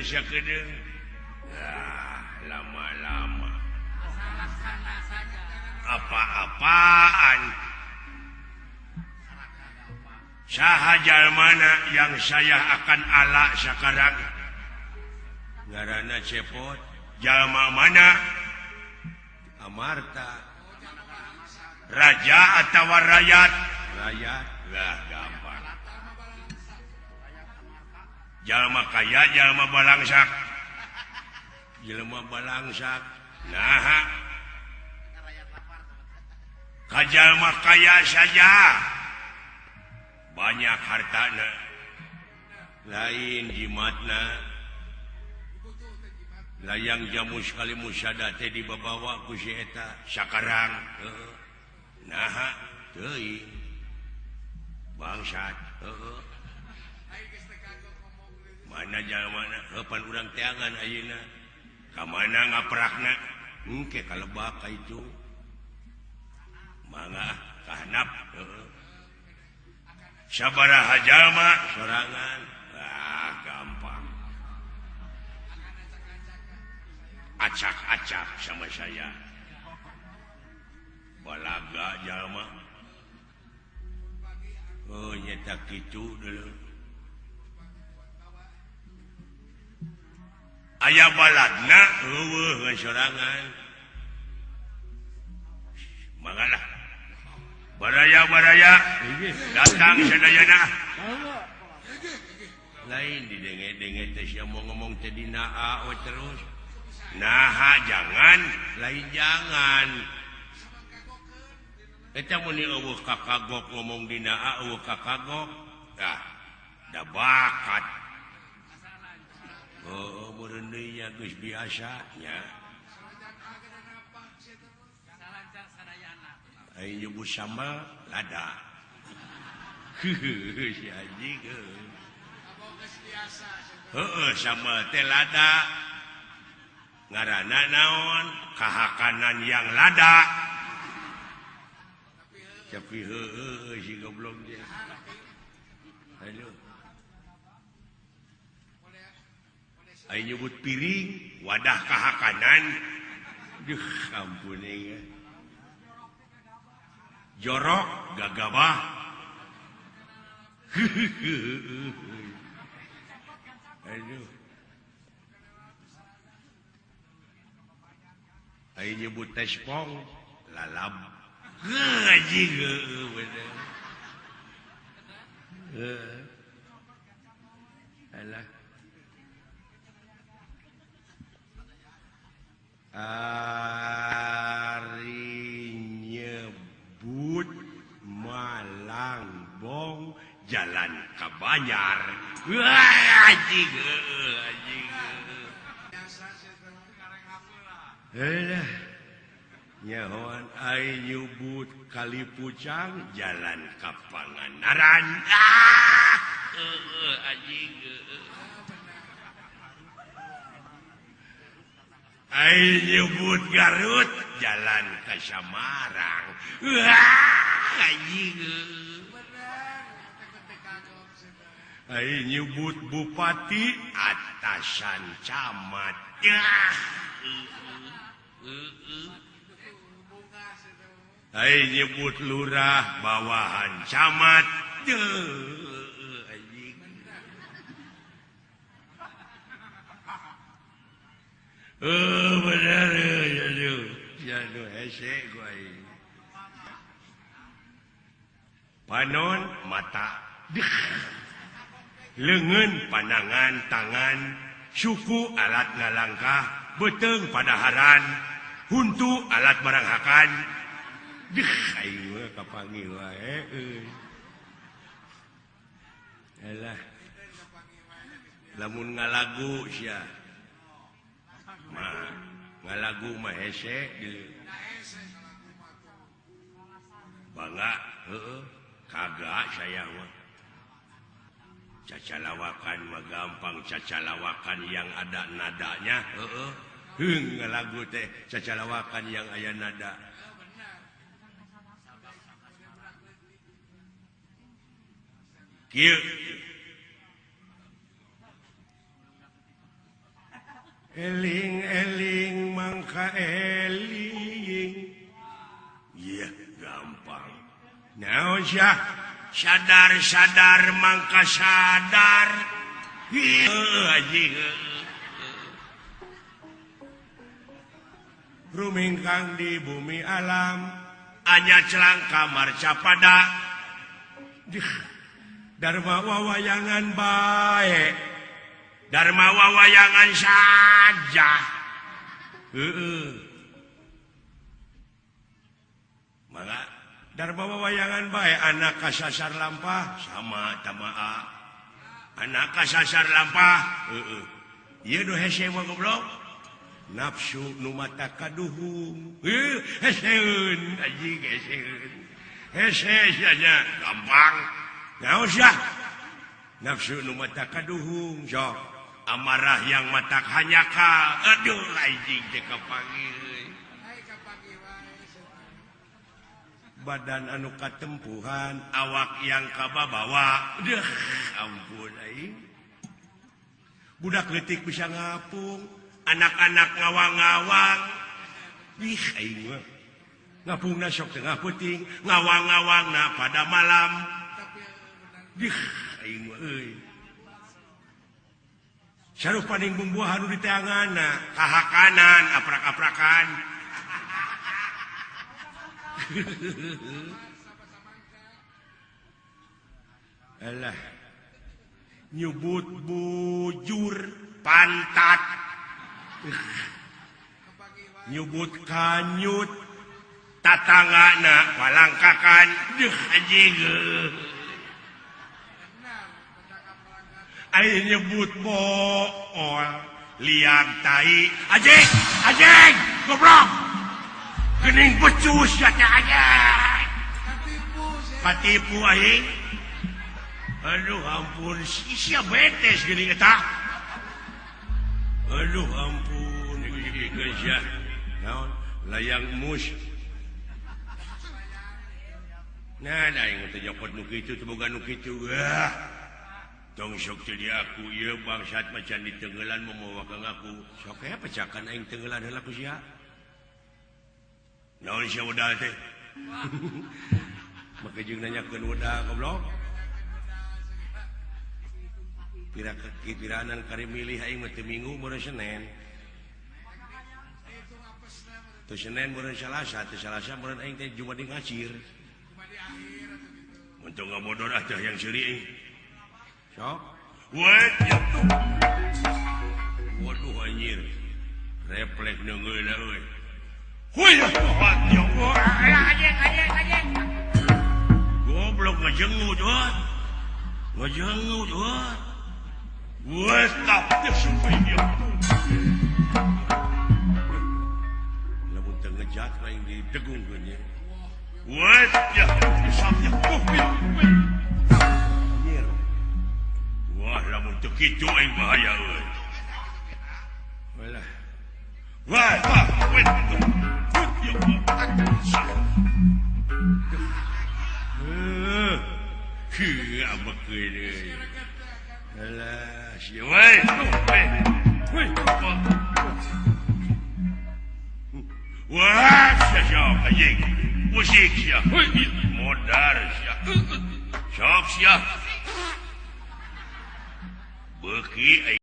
sakedeung. Ah, lama-lama. Apa-apaan. Saha jalmana yang saya akan ala sekarang? Ngaranna Cepot. Jalma mana? Amarta. Raja atau rakyat? Rakyat. Lah gampang. Jalma kaya, jalma balangsak. Jelema balangsak. Nah, kajalma kaya saja banyak hartana, lain jimatna. Layang jamu sekali musada teh dibawa ku si eta sakarang. Nah, teuing bangsat. Mana jalmana heupan urang teangan ayeuna. Ka mana ngaprakna? Engke kalebak ka itu. Mangga kahanap. Sabaraha jalma sorangan. Ah, gampang. Acak-acak sama saya. Balaga jalma. Oh, nyata kitu dulu. Aya baladna eueuh ngan sorangan. Manggalah. Baraya-baraya datang sadayana. Lain didenge-denge teh sia mau ngomong teh dina a we terus. Nah, jangan, lain jangan. Eta mun eueuh kakagok ngomong dina a eueuh kakagok. Tah, da bakat. Oh, meureun deui nya geus biasa nya. Aing nyebut sambal lada. Si anjing. Heeh, sambal teh lada. Ngaranna naon? Kahakanan yang lada. Tapi heueuh si goblok teh. Aduh. Aing nyebut piring, wadah kahakanan. Duh, ampun euy. Jorok gagabah. Aduh. Aing nyebut tespong lalab. Anjing heueuh bener. Heuh. Alah. Ari nyebut Malangbong jalan ka Banjar. Wah, anjing heueuh anjing. Heuh. Nyahoan aing nyebut Kali Pucang jalan ka Pangandaran. Ah, heueuh anjing heueuh. Aing nyebut Garut jalan ke Samarang. Wah, anjing. Aing nyebut bupati atasan camat. Aing nyebut lurah bawahan camat. Anjing. Oh, benar aduh. Aduh hese ku aing. Panon mata. Leungeun pandangan tangan, suku alat ngalangkah, beuteung padaharan, huntu alat baranghakan. Deh, aing mah kapanggih wae euy. Alah. Lamun ngalagu sia. Mah ngalagu mah hese deui. Bangga heueuh kagak saya mah. Cacalawakan mah gampang, cacalawakan yang ada nadanya heueuh. Heung ngalagu teh cacalawakan yang aya nada. Kieu. Eling-eling mangka eling. Iya gampang. Naon sia? Sadar-sadar mangka sadar. Heuh rumingkang di bumi alam anya celang kamar capada. Dharma wawayangan bae. Dharma wawayangan saja. Heeh. Mangga Dharma wawayangan bae anak kasasar lampah sama tamaa. Anak kasasar lampah heeh. Ieu nu hese mah goblok. Nafsu nu mata kaduhung. Heuh heseun anjing heseun. Hese sia gampang. Naon sia? Nafsu nu mata kaduhung sok. Amarah yang matak hanyaka. Aduh anjing teh kapanggih. Badan anu katempuhan, awak yang kababawa. Deuh, ampun aing. Budak leutik bisa ngapung, anak-anak ngawang-ngawang. Ih aing mah. Ngapungna sok tengah peuting, ngawang-ngawangna pada malam. Dih aing mah euy. Sarupaning bumbuahan nu diteanganna, kahakanan, aprak-aprakan. Alah. Nyebut bujur pantat. Nyebut kanyut tatanggana palangkakan. Deuh anjing. Aing nyebut bool liang tai anjing anjing goblok geuning becus ya teh anjing katipu aing. Aduh ampun sia betes geuning eta. Aduh ampun geus sia naon layang mus. Nah aing teh nyokot nu kitu teu boga nu kitu. Wah tong sok teu diaku ieu bangsat macan di tenggelan momowa ka ngaku. Sok aya pecakan aing tenggelan heula ku sia. Naon sia modal teh? Make jeung nanyakeun modal goblok. Pira kipiranan kari milih aing mah teu minggu meureun Senen. Teu Senen meureun Salasa, teu Salasa meureun aing teh Jumat di ngacir. Mun teu ngabodor ah teh yang seuri aing. Sok. Waduh anjir. Refleks neungeun euy. Huy, anjing anjing anjing. Goblok ngajengut euy. Ngajengut euy. Wes tap sampai dia. Lamun teu ngejat lain didegungkeun nya. Wes ya sampai. Wah, lamun teu kitu aing bahaya euy. Walah. Wah, wah, weh. Heuh, abekeun euy. Alah, sia we. Weh. Wah, sia sok anjing. Musik sia. Modar sia. Sok sia. Beuki aing.